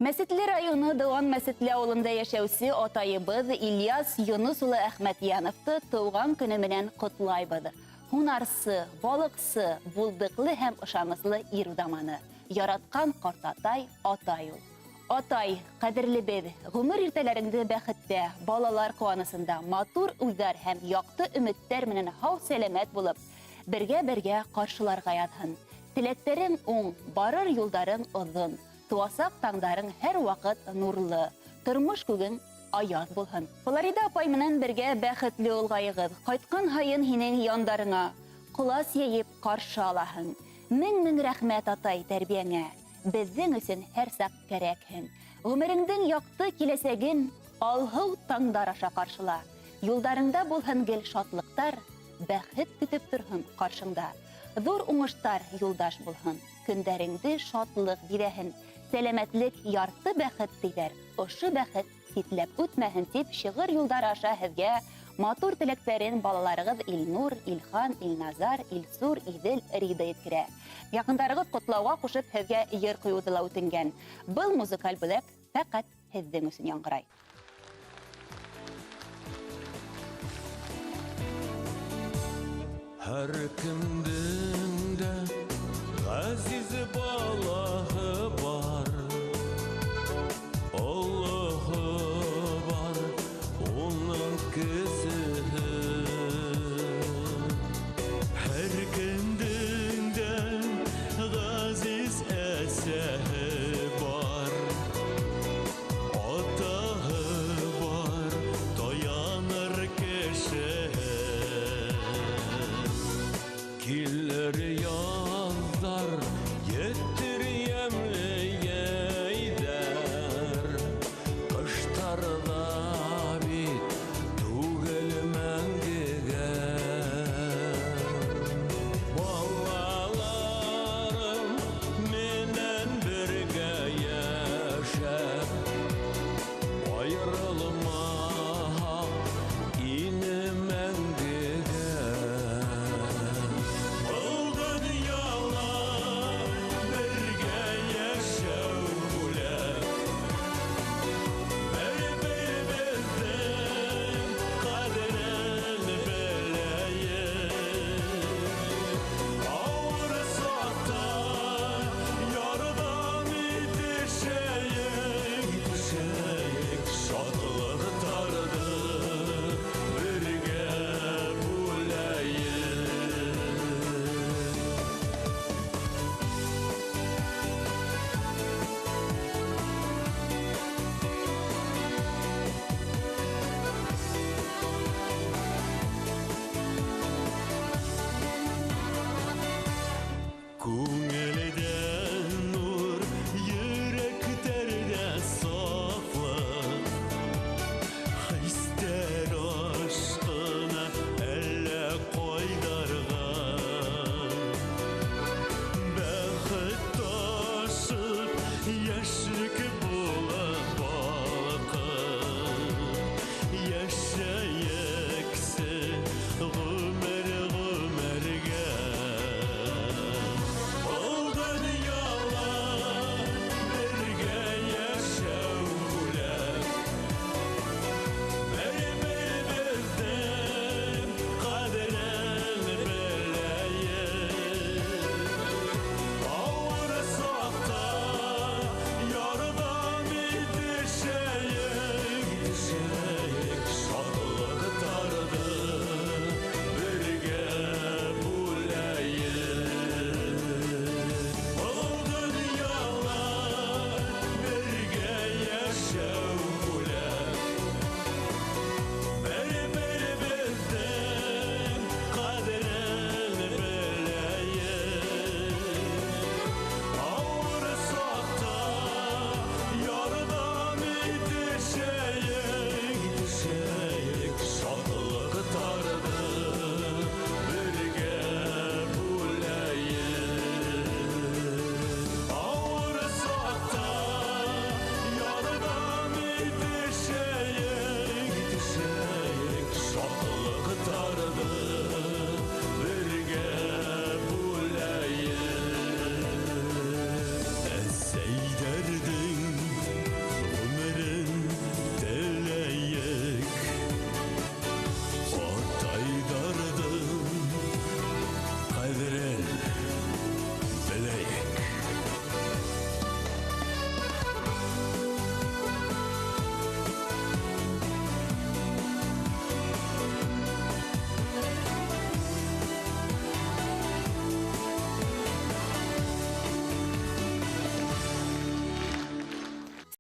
Мәсетле районы Дыуан Мәсетле ауылында йәшәүсе атайыбыҙ Ильяс Юныс улы Әхмәтйәновты тыуған көнө менән ҡотлайбыҙ. Һунарсы, балыҡсы, булдыҡлы һәм ышаныслы ир уҙаманы. Яратҡан ҡартатай, атай ул. Атай, ҡәҙерлебеҙ, ғүмер иртәләреңде бәхеттә, балалар ҡыуанысында, матур уйҙар һәм яҡты өмөттәр менән һау-сәләмәт булып, бергә-бергә ҡаршыларға яҙһын. Теләктәрең уң, барыр юлдарың оҙон. Тыуасаҡ таңдарың һәр ваҡыт нурлы, тормош күгең аяҙ булһын. Флорида апай менән бергә бәхетле олғайығыҙ. Ҡайтҡан һайын һинең яндарыңа ҡолас йәйеп ҡаршы алаһың. Мең-мең рәхмәт, атай, тәрбиәңә. Беҙҙең өсөн һәр саҡ кәрәкһең. Ғүмереңдең яҡты киләсәген алһыу таңдар аша ҡаршыла. Юлдарыңда булһын гел шатлыҡтар, бәхет көтөп торһон ҡаршыңда. Ҙур уңыштар юлдаш булһын. Көндәреңде шатлыҡ биҙәһен. Сәләмәтлек ярты бәхет тиҙәр. Ошо бәхет ситләп үтмәһен тип шиғыр юлдары аша һеҙгә матур теләктәрен балаларығыҙ Илнур, Илхан, Илназар, Илсур, Иҙел, Рида еткерә. Яҡындарығыҙ ҡотлауға ҡушып һеҙгә йыр ҡуйыуҙы ла үтенгән. Был музыкаль бүләк фәҡәт һеҙҙең өсөн яңғырай. Һәр кемдең дә ғәзиз балаһы.